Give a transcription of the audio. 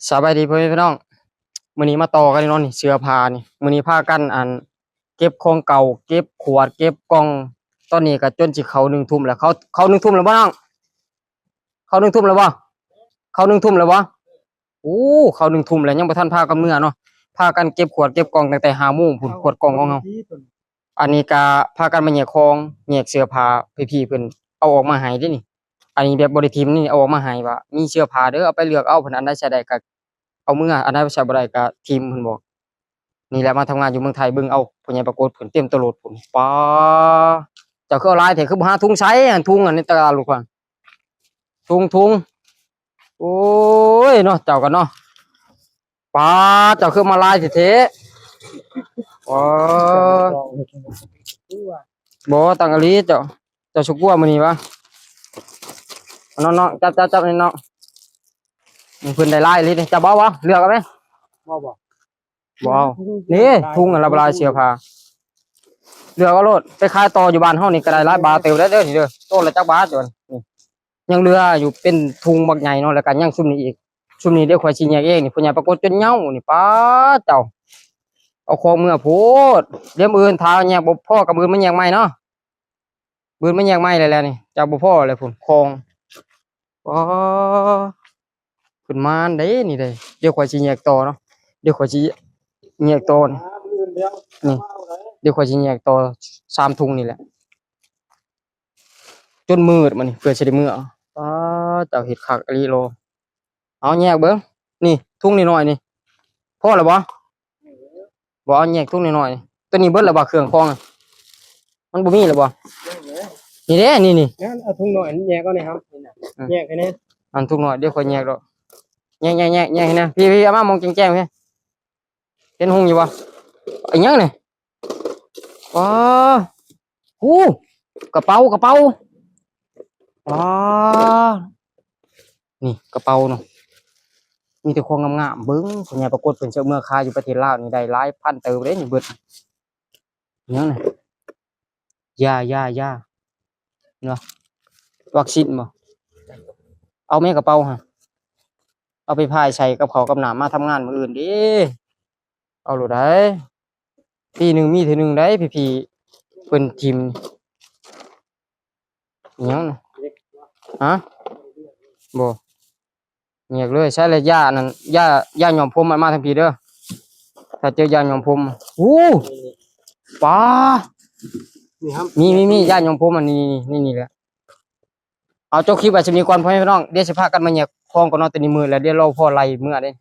ສະບາຍດີພໍ່ແມ່ພີ່ນ້ອງ ມື້ນີ້ມາຕໍ່ກັນເນາະ ນີ້ເສື້ອຜ້ານີ້ ມື້ນີ້ພາກັນ ອັນ ເກັບຂອງເກົ່າ ເກັບຂວດ ເກັບກ່ອງ ຕອນນີ້ກໍຈົນຊິເຂົ້າໜຶ່ງທຸ່ມແລ້ວ ເຂົ້າ ເຂົ້າໜຶ່ງທຸ່ມແລ້ວບໍ່ນ້ອງ? ເຂົ້າໜຶ່ງທຸ່ມແລ້ວບໍ່? ເຂົ້າໜຶ່ງທຸ່ມແລ້ວບໍ່? ໂອ້ ເຂົ້າໜຶ່ງທຸ່ມແລ້ວ ຍັງບໍ່ທັນພາກັນເມືອເນາະ ພາກັນເກັບຂວດເກັບກ່ອງຕັ້ງແຕ່ຫ້າໂມງພຸ້ນ ຂວດກ່ອງຂອງເຮົາ. ອັນນີ້ກະພາກັນມາແຍກຂອງ ແຍກເສື້ອຜ້າ ພີ່ໆເພິ່ນເອົາອອກມາໃຫ້ເດ້ນີ້ ອັນນີ້ແບບບໍ່ໄດ້ຖິ້ມນີ້ ເອົາອອກມາໃຫ້ວ່າມີເສື້ອຜ້າເດີ ເອົາໄປເລືອກເອົາ ເພິ່ນອັນໃດໃສ່ໄດ້ກະເອົາເມືອ ອັນໃດໃສ່ບໍ່ໄດ້ກະຖິ້ມ ເພິ່ນບອກ. ນີ້ແຫຼະມາທຳງານຢູ່ເມືອງໄທ ເບິ່ງເອົາ ພໍ່ໃຫຍ່ປາກົດເພິ່ນເຕັມໂຕໂລດພຸ້ນ ປາ ເຈົ້າຄືເອົາຫຼາຍແທ້ ຄືບໍ່ຫາທຸງໃສ່ ອັນທຸງອັນໃນຕະຫຼາດລູກ ທຸງ ທຸງ ໂອ້ຍເນາະ ເຈົ້າກໍເນາະ ປາ ເຈົ້າຄືມາຫຼາຍແທ້ໆ ອໍ ບໍ່ ຕັ້ງອີ່ຫຼີ ເຈົ້າ ເຈົ້າສຸກກວ່າມື້ນີ້ຫວາ ເນາະ ເນາະ ຈັບ ຈັບ ຈັບນີ້ເນາະ ເພິ່ນໄດ້ຫຼາຍອີ່ຫຼີເດ້ ຈັບເອົາບໍ່ ເລືອກເອົາແມ ບໍ່ ບໍ່ ບໍ່ເອົາ ນີ້ທຸງອັນລະບະລາຍເສື້ອຜ້າ ເລືອກເອົາໂລດ ໄປຂາຍຕໍ່ຢູ່ບ້ານເຮົານີ້ກໍໄດ້ຫຼາຍບາດເຕີບແລ້ວເດີ ນີ້ເດີ ໂຕລະຈັກບາດຢູ່ນີ້ ຍັງເຫຼືອຢູ່ເປັນທຸງບັກໃຫຍ່ເນາະ ແລ້ວກໍຍັງຊຸມນີ້ອີກ ຊຸມນີ້ດຽວຂ້ອຍຊິແຍກເອງນີ້ ພໍ່ໃຫຍ່ປາກົດຈົນເຫຍົານີ້ ປາເຈົ້າ ເອົາຂອງເມືອໂພດ ດຽວມື້ອື່ນຖ້າແຍກບໍ່ພໍກໍມື້ອື່ນມາແຍກໃໝ່ເນາະ ມື້ອື່ນມາແຍກໃໝ່ແລ້ວນີ້ ເຈົ້າບໍ່ພໍແລ້ວພຸ້ນ ຂອງ ອໍ ເພິ່ນມານເດ້ນີ້ເດ້ ດຽວຂ້ອຍຊິແຍກຕໍ່ເນາະ ດຽວຂ້ອຍຊິແຍກຕໍ່ນີ້ ດຽວຂ້ອຍຊິແຍກຕໍ່ສາມທຸງນີ້ແຫຼະ ຈົນມືດມານີ້ ເພື່ອຊິໄດ້ເມືອ ປາ ເຈົ້າເຮັດຄັກອີ່ຫຼີໂລ ເອົາແຍກເບິ່ງ ນີ້ ທຸງນ້ອຍໆນີ້ ພໍແລ້ວບໍ່? ບໍ່ ເອົາແຍກທຸງນ້ອຍໆ ໂຕນີ້ເບິດແລ້ວບໍ່ ເຄື່ອງຂອງ ມັນບໍ່ມີແລ້ວບໍ່? ນີ້ເດ້ ນີ້ໆ ນັ້ນເອົາທຸງນ້ອຍແຍກເອົານີ້ ອືມ ແຍກໃຫ້ແດ່ ອັນທຸງນ້ອຍ ດຽວຂ້ອຍແຍກດອກ ແຍກໆໆ ແຍກໃຫ້ແດ່ ພີ່ໆ ເອົາມາໝ່ອງແຈ້ງໆ ພີ່ ເຫັນຫຸ່ງຢູ່ບໍ່? ອີຫຍັງນີ້? ອໍ ຫູ ກະເປົາ ກະເປົາ ອໍ ນີ້ກະເປົາເນາະ ມີແຕ່ຂອງງາມໆ ເບິ່ງ ພໍ່ໃຫຍ່ປາກົດເພິ່ນຊິເອົາເມືອຂາຍຢູ່ປະເທດລາວນີ້ໄດ້ຫຼາຍພັນເຕີບເດ້ນີ້ ເບິດ ຫຍັງນີ້ ຢາ ຢາ ຢາ ເນາະ ວັກຊິນບໍ່? ເອົາແມ່ກະເປົາຫັ້ນ ເອົາໄປພາຍໃສ່ກັບເຂົ້າກັບນ້ຳ ມາທຳງານມື້ອື່ນເດ້ ເອົາໂລດໃດ໋ ປີໜຶ່ງມີເທື່ອໜຶ່ງໃດ໋ ພີ່ໆເພິ່ນຖິ້ມ ອີຫຍັງນະ? ຮະ? ບໍ່ ແຍກເລີຍ ໃຊ້ແລ້ວ ຢາອັນນັ້ນ ຢາ ຢາຍ້ອມຜົມ ມັນມາທາງພີ້ເດີ ຖ້າເຈີຢາຍ້ອມຜົມ ໂອ້ ປາ ນີ້ ມີ ມີ ມີ ຢາຍ້ອມຜົມ ອັນນີ້ ນີ້ ນີ້ແຫຼະ ເອົາ ຈົບຄລິບໄວ້ສ່ຳນີ້ກ່ອນ ພໍ່ແມ່ພີ່ນ້ອງ ດຽວຊິພາກັນມາແຍກຂອງກ່ອນເນາະ ຕອນນີ້ມືດແລ້ວ ດຽວລໍພໍໄລ່ເມືອເດ້